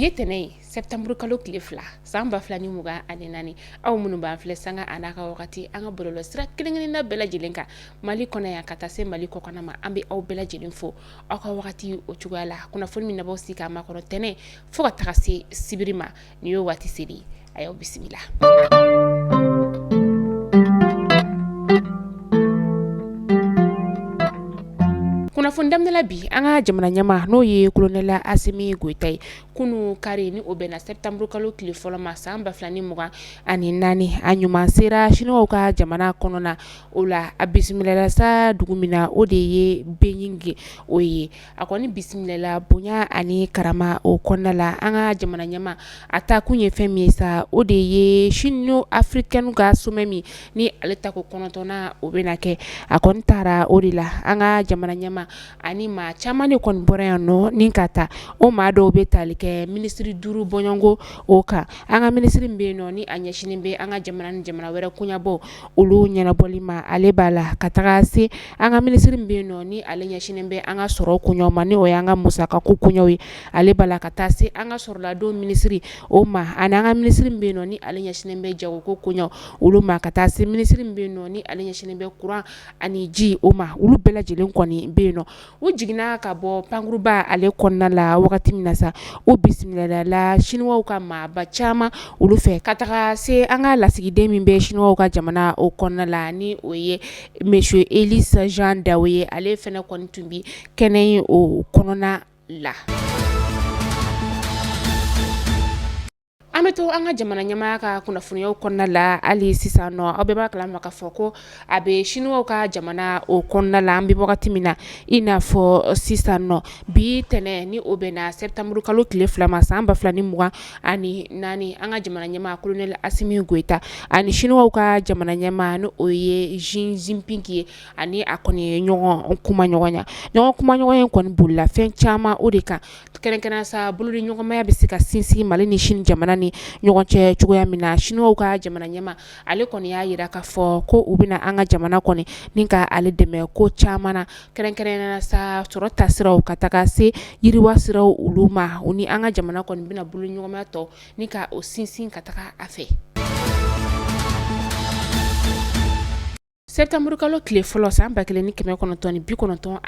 Bi ye tɛnɛ ye, septembre kalo tile 2, san 2024. Aw minnu b'an filɛ sanga a n'a ka wagati, an ka bɔlɔlɔ sira kelen-kelenna bɛɛ lajɛlen kan, Mali kɔnɔ yan ka taa se Mali kɔkanna ma, an bɛ aw bɛɛ lajɛlen fo aw ka wagati o cogoya la. Kunnafoni min na b'aw sigi k'a makɔnɔ tɛnɛ fo ka taga se sibiri ma, nin y'o waati selen ye. A y'aw bisimila. Kunnafoni daminɛ la bi, an ka jamana ɲɛmaa n'o ye kolonɛli Asimi Goyita ye, kunun kari ni o bɛnna septembre kalo tile fɔlɔ ma san 2024, a ɲuman sera siniwaw ka jamana kɔnɔna o la. A bisimilala sa dugu min na, o de ye Beijing o ye. A kɔni bisimilala bonya ani karama o kɔnɔna la. An ka jamana ɲɛmaa a taakun ye fɛn min ye sa, o de ye sino-africain ka sommet min ni ale tako 9nan o bɛna kɛ. A kɔni taara o de la. An ka jamana ɲɛmaa ani maa caman de kɔni bɔra yan nɔ ni ka taa. O maa dɔw bɛ tali kɛ minisiri 5 bɔɲɔgɔnko o kan. An ka minisiri min bɛ yen nɔ ni a ɲɛsinnen bɛ an ka jamana ni jamana wɛrɛ koɲɛbɔ olu ɲɛnabɔli ma, ale b'a la, ka taga se an ka minisiri min bɛ yen nɔ ni ale ɲɛsinnen bɛ an ka sɔrɔ koɲɛw ma, ni o y'an ka musakako koɲɛw ye, ale b'a la, ka taa se an ka sɔrɔladon minisiri o ma, ani an ka minisiri min bɛ yen nɔ ni ale ɲɛsinnen bɛ jagoko koɲɛw olu ma, ka taa se minisiri min bɛ yen nɔ ni ale ɲɛsinnen bɛ kuran ani ji o ma. Olu bɛɛ lajɛlen kɔni bɛ yen nɔ. U jiginna ka bɔ pankuruba ale kɔnɔna la wagati min na sa, u bisimilala siniwaw ka maaba caman olu fɛ, ka taga se an ka lasigiden min bɛ siniwaw ka jamana o kɔnɔna la, ni o ye monsieur Elise Jean Dao ye. Ale fana kɔni tun bɛ kɛnɛ in o kɔnɔna la. An bɛ to an ka jamana ɲɛmaaya ka kunnafoniyaw kɔnɔna la hali sisan nɔ. Aw bɛɛ b'a kalama k'a fɔ ko a bɛ siniwaw ka jamana o kɔnɔna la an bɛ wagati min na i n'a fɔ sisan nɔ. Bi tɛnɛn ni o bɛnna septembre kalo tile 2 ma san 2024, an ka jamana ɲɛmaa kolonɛli Asimi Goyita ani siniwaw ka jamana ɲɛmaa ni o ye Xi Jinping ye, ani a kɔni ye ɲɔgɔn kumaɲɔgɔnya. Ɲɔgɔn kumaɲɔgɔnya kɔni bolila fɛn caman o de kan, kɛrɛnkɛrɛn sa bolodiɲɔgɔnmaya bɛ se ka sinsin Mali ni Chine jamana ni ɲɔgɔn cɛ cogoya min na. Siniwaw ka jamana ɲɛmaa ale kɔni y'a jira k'a fɔ ko u bɛna an ka jamana kɔni ni ka ale dɛmɛ ko caman na, kɛrɛnkɛrɛn sa sɔrɔ taasiraw ka taga se yiriwa siraw olu ma. U ni an ka jamana kɔni bɛna bolodiɲɔgɔnmaya tɔ ni ka o sinsin ka taga a fɛ. Septembre kalo tile fɔlɔ san 1994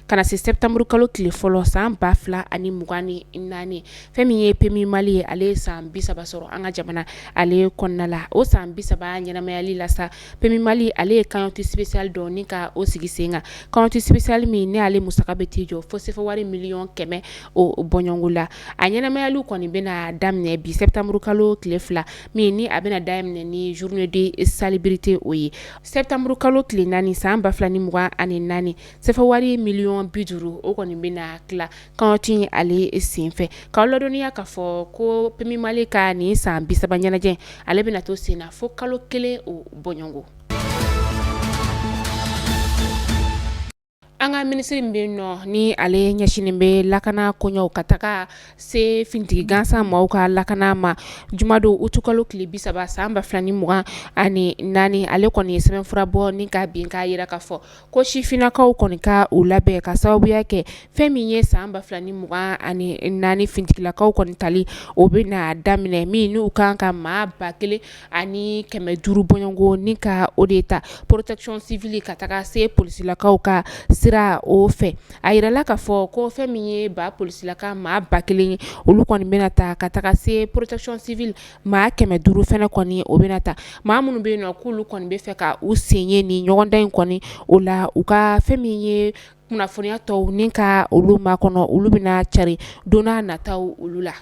ka na se septembre kalo tile fɔlɔ san 2024, fɛn min ye PMU Mali ye, ale ye san 30 sɔrɔ an ka jamana ale kɔnɔna la. O san 30 ɲɛnamayali la sa, PMU Mali ale ye cagnotte spéciale dɔ ni ka o sigi sen kan, cagnotte spéciale min ni ale musaka bɛ t'i jɔ fo sefa wari miliyɔn 100 o bɔɲɔgɔnko la. A ɲɛnamayali kɔni bɛna daminɛ bi septembre kalo tile 2 min ni a bɛna daminɛ ni journée de salubrité o ye. Septembre kalo tile 4 san 2024, sefa wari miliyɔn 50 o kɔni bɛna tila cagnotte ale senfɛ. K'aw ladɔnniya k'a fɔ ko PMU Mali ka nin san 30 ɲɛnajɛ, ale bɛna to sen na fo kalo 1 o bɔɲɔgɔnko. An ka minisiri min bɛ yen nɔ ni ale ɲɛsinnen bɛ lakana koɲɛw ka taga se finitigi gansan maaw ka lakana ma, jumadon utukalo tile 30 san 2024, ale kɔni ye sɛbɛnfura bɔ ni ka bin k'a jira k'a fɔ ko sifinnakaw kɔni ka u labɛn ka sababuya kɛ fɛn min ye san 2024 finitigilakaw kɔni tali o bɛna daminɛ, min n'u kan ka maa 1500 bɔɲɔgɔnko ni ka o de ta protection civile ka taga se polisilakaw ka sira o fɛ. A yirala k'a fɔ ko fɛn min ye ba polisilaka maa 1000 ye, olu kɔni bɛna ta, ka taga se protection civile maa 500 fana kɔni o bɛna ta. Maa minnu bɛ yen nɔ k'olu kɔni bɛ fɛ ka u sen ye nin ɲɔgɔndan in kɔni o la, u ka fɛn min ye kunnafoniya tɔw ni ka olu makɔnɔ, olu bɛna cari don nataw olu la.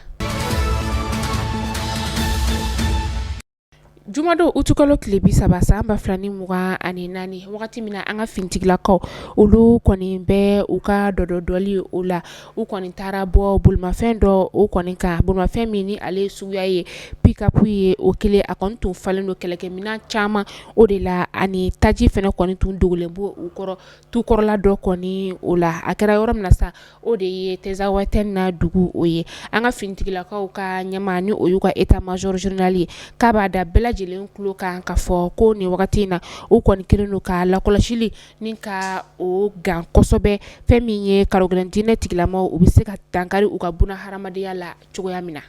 Jumadon utukalo tile 30 san 2024, wagati min na an ka finitigilakaw olu kɔni bɛ u ka dɔdɔdɔli o la, u kɔni taara bɔ bolimafɛn dɔ o kɔni kan, bolimafɛn min ni ale suguya ye pick-up ye o kelen. A kɔni tun falen don kɛlɛkɛminɛn caman o de la, ani taji fana kɔni tun dogolen b'o u kɔrɔ tukɔrɔla dɔ kɔni o la. A kɛra yɔrɔ min na sa, o de ye Tɛzawatɛn na dugu o ye. An ka finitigilakaw ka ɲɛmaa ni o y'u ka état major général ye, k'a b'a da bɛɛ lajɛlen tulo kan ka fɔ ko nin wagati in na u kɔni kɛlen don ka lakɔlɔsili ni ka o gan kosɛbɛ, fɛn min ye karogɛlɛn diinɛ tigilamaw u bɛ se ka dankari u ka buna hadamadenya la cogoya min na.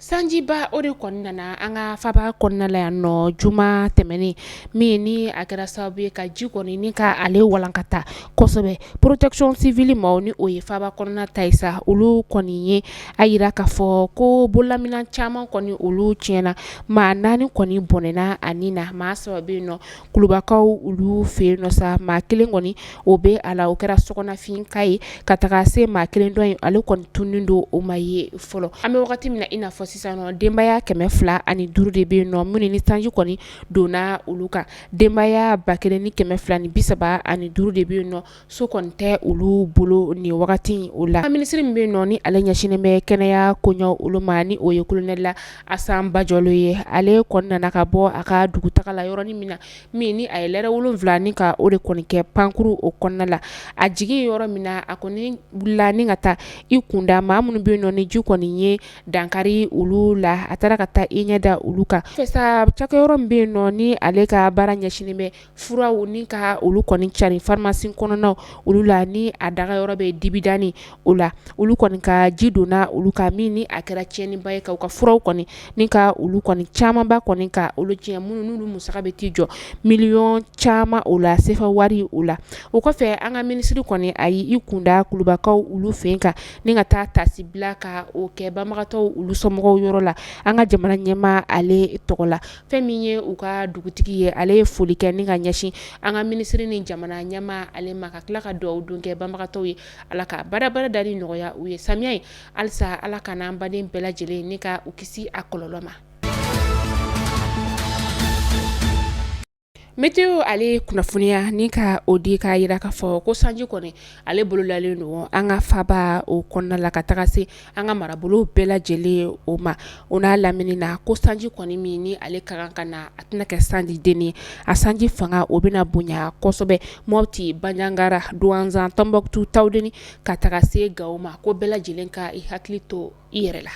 Sanjiba o de kɔni nana an ka faba kɔnɔna la yan nɔ juma tɛmɛnen, min ni a kɛra sababu ye ka ji kɔni ni ka ale walankata kosɛbɛ. Protection civile maaw ni o ye faba kɔnɔna ta ye sa, olu kɔni ye a jira k'a fɔ ko bololaminɛn caman kɔni olu tiɲɛna, maa 4 kɔni bɔnɛna a ni na, maa 3 bɛ yen nɔ Kulubakaw olu fɛ yen nɔ sa, maa 1 kɔni o bɛ a la, o kɛra sokɔnɔfinka ye ka taga se maa 1 dɔ in, ale kɔni tununnen don, o ma ye fɔlɔ. An bɛ wagati min na i n'a fɔ sisan nɔ, denbaya 205 de bɛ yen nɔ minnu ni sanji kɔni donna olu kan. Denbaya 1235 de bɛ yen nɔ, so kɔni tɛ olu bolo nin wagati in o la. Minisiri min bɛ yen nɔ ni ale ɲɛsinnen bɛ kɛnɛya koɲɛw olu ma, ni o ye kolonɛli Asan Bajɔlo ye, ale kɔni nana ka bɔ a ka dugutaga la yɔrɔnin min na, min ni a ye lɛrɛ 7 ni ka o de kɔni kɛ pankuru o kɔnɔna la. A jigin yɔrɔ min na, a kɔni wulila ni ka taa i kunda maa minnu bɛ yen nɔ ni ji kɔni ye dankari olu la, a taara ka taa i ɲɛ da olu kan. Fɛ cakɛyɔrɔ min bɛ yen nɔ ni ale ka baara ɲɛsinnen bɛ furaw ni ka olu kɔni cari farimasi kɔnɔnaw olu la, ni a dagayɔrɔ bɛ Dibidani o la, olu kɔni ka ji donna olu kan, min ni a kɛra tiɲɛniba ye ka u ka furaw kɔni ni ka olu kɔni camanba kɔni ka olu tiɲɛ, minnu n'olu musaka bɛ t'i jɔ miliyɔn caman o la sefa wari o la. O kɔfɛ, an ka minisiri kɔni a y'i kunda Kulubakaw olu fɛ kan ni ka taa taasibila ka o kɛ banbagatɔw olu somɔgɔw yɔrɔ la an ka jamana ɲɛmaa ale tɔgɔ la. Fɛn min ye u ka dugutigi ye, ale ye foli kɛ ni ka ɲɛsin an ka minisiri ni jamana ɲɛmaa ale ma, ka tila ka dugawu don kɛ banbagatɔw ye, Ala ka badabada dali nɔgɔya u ye. Samiya ye halisa, Ala ka n'an baden bɛɛ lajɛlen ni ka u kisi a kɔlɔlɔ ma. Météo ale kunnafoniya ni ka o di k'a jira k'a fɔ ko sanji kɔni ale bololalen don an ka faba o kɔnɔna la ka taga se an ka marabolo bɛɛ lajɛlen o ma. O n'a lamini na, ko sanji kɔni min ni ale ka kan ka na, a tɛna kɛ sanji dennin ye, a sanji fanga o bɛna bonya kosɛbɛ Mɔti, Banjagara, Duwanzan, Tɔnbɔkutu, Tawudeni ka taga se Gawo ma, ko bɛɛ lajɛlen ka i hakili to i yɛrɛ la.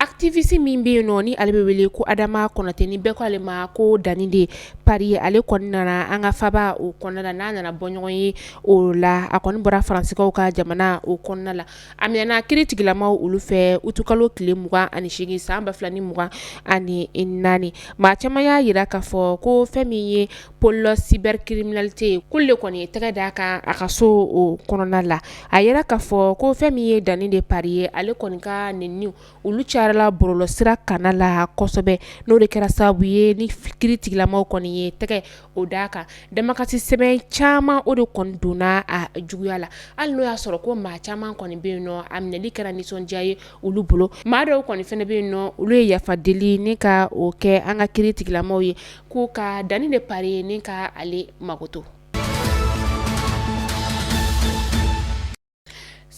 Activiste min bɛ yen nɔ ni ale bɛ wele ko Adama Kɔnatɛ, ni bɛɛ ko ale ma ko Dani de Paris, ale kɔni nana an ka faba o kɔnɔna la, n'a nana bɔ ɲɔgɔn ye o la. A kɔni bɔra Faransikaw ka jamana o kɔnɔna la. A minɛna kiiritigilamaw olu fɛ utukalo tile 28 san 2024. Maa caman y'a jira k'a fɔ ko fɛn min ye pôle cybercriminalité ye, k'olu de kɔni ye tɛgɛ d'a kan a ka so o kɔnɔna la. A yira k'a fɔ ko fɛn min ye Dani de Paris ye, ale kɔni ka nɛniw olu cayara bɔlɔlɔsira kanna la kosɛbɛ, n'o de kɛra sababu ye ni kiiritigilamaw kɔni ye tɛgɛ o d'a kan. Damakasi sɛbɛn caman o de kɔni donna a juguya la, hali n'o y'a sɔrɔ ko maa caman kɔni bɛ yen nɔ a minɛli kɛra nisɔndiya ye olu bolo. Maa dɔw kɔni fana bɛ yen nɔ, olu ye yafa deli ni ka o kɛ an ka kiiritigilamaw ye ko ka Dani de Paris ni ka ale makoto.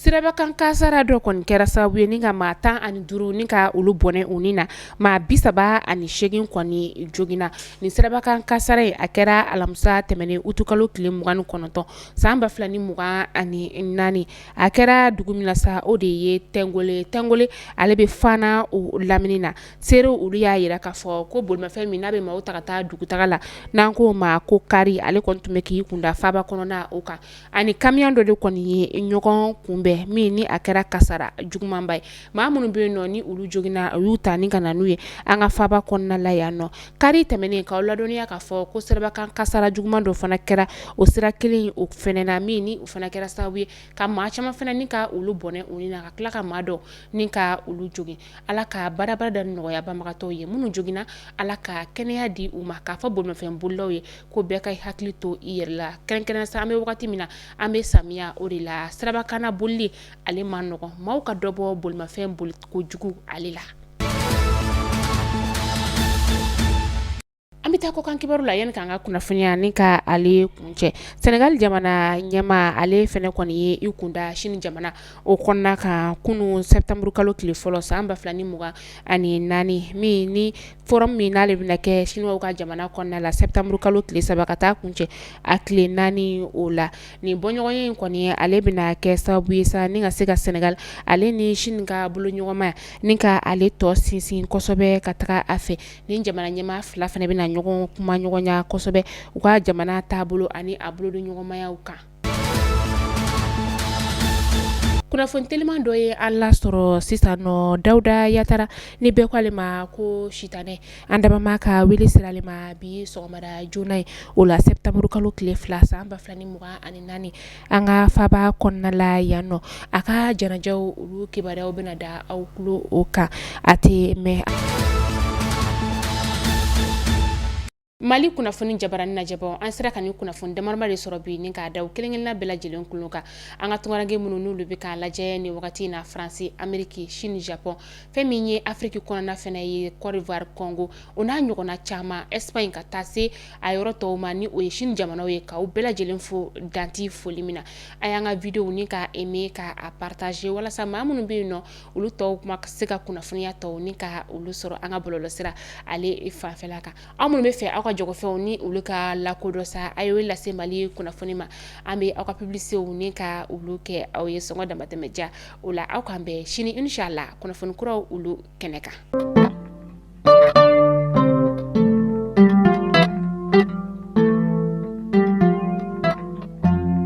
Sirabakan kasara dɔ kɔni kɛra sababu ye ni ka maa 15 ni ka olu bɔnɛ u ni na, maa 38 kɔni joginna. Nin sirabakan kasara in, a kɛra alamisa tɛmɛnen utukalo tile 29 san 2024. A kɛra dugu min na sa, o de ye Tɛngole. Tɛngole ale bɛ Fana o lamini na. Seerew olu y'a jira k'a fɔ ko bolimafɛn min n'a bɛ maaw ta ka taa dugutaga la, n'an k'o ma ko kari, ale kɔni tun bɛ k'i kunda faba kɔnɔna o kan, ani kamiyon dɔ de kɔni ye ɲɔgɔn kunbɛn, min ni a kɛra kasara jugumanba ye. Maa minnu bɛ yen nɔ ni olu joginna, u y'u ta ni ka na n'u ye an ka faba kɔnɔna la yan nɔ. Kari tɛmɛnen, k'aw ladɔnniya k'a fɔ ko sirabakan kasara juguman dɔ fana kɛra o sira kelen o fana na, min ni o fana kɛra sababu ye ka maa caman fana ni ka olu bɔnɛ u ni na, ka tila ka maa dɔ ni ka olu jogin. Ala ka badabada nɔgɔya banbagatɔw ye, minnu joginna, Ala ka kɛnɛya di u ma. K'a fɔ bolimafɛn bolilaw ye ko bɛɛ ka hakili to i yɛrɛ la, kɛrɛnkɛrɛn sa an bɛ wagati min na, an bɛ samiya o de la, sirabakanna bolili ale man nɔgɔn, maaw ka dɔ bɔ bolimafɛn boli kojugu ale la. An An bɛ taa kɔkan kibaru la yanni k'an ka kunnafoniya ni ka ale kuncɛ. Senegal jamana ɲɛmaa, ale fana kɔni ye i kunda Chine jamana o kɔnɔna kan kunun septembre kalo tile fɔlɔ san 2024, min ni forum min n'ale bɛna kɛ Chinois ka jamana kɔnɔna la septembre kalo tile 3 ka taa kuncɛ a tile 4 o la. Nin bɔɲɔgɔnya in kɔni ale bɛna kɛ sababu ye sa ni ka se ka Senegal ale ni Chine ka boloɲɔgɔnmaya ni ka ale tɔ sinsin kosɛbɛ ka taga a fɛ. Ni jamana ɲɛmaa fila fana bɛna ɲɔgɔn kuma ɲɔgɔnya kosɛbɛ u ka jamana taabolo ani a bolodiɲɔgɔnmayaw kan. Kunnafoni teliman dɔ ye an lasɔrɔ sisan nɔ, Dawuda Yatara ni bɛɛ ko ale ma ko Sitanɛ, an dabama ka wele sera ale ma bi sɔgɔmada joona ye o la septembre kalo tile 2 san 2024, an ka faba kɔnɔna la yan nɔ. A ka janajaw olu kibaruyaw bɛna da aw tulo o kan a tɛ mɛn. Mali kunnafoni jabarani lajɛbaw, an sera ka nin kunnafoni damadama de sɔrɔ bi ni k'a da kelen-kelenna bɛɛ lajɛlen tulo kan. An ka tunkaranke minnu n'olu bɛ k'a lajɛ nin wagati in na, Faransi, Ameriki, Chine, Japon, fɛn min ye Afiriki kɔnɔna fana ye, Côte d'Ivoire, Congo, o n'a ɲɔgɔnna caman, Espagne ka taa se a yɔrɔ tɔw ma ni o ye Chine jamanaw ye, k'aw bɛɛ lajɛlen fo dan tɛ foli min na. A y'an ka vidéo ni ka aimer, ka a partager, walasa maa minnu bɛ yen nɔ, olu tɔw kuma se ka kunnafoniya tɔw ni ka olu sɔrɔ an ka bɔlɔlɔsira ale fanfɛla kan. Aw minnu bɛ fɛ aw ka jagofɛnw ni olu ka lakodɔn sa, a ye wele lase Mali kunnafoni ma, an bɛ aw ka publicitéw ni ka olu kɛ aw ye sɔngɔ damatɛmɛ diya o la. Aw k'an bɛn sini inshallah kunnafoni kuraw olu kɛnɛ kan.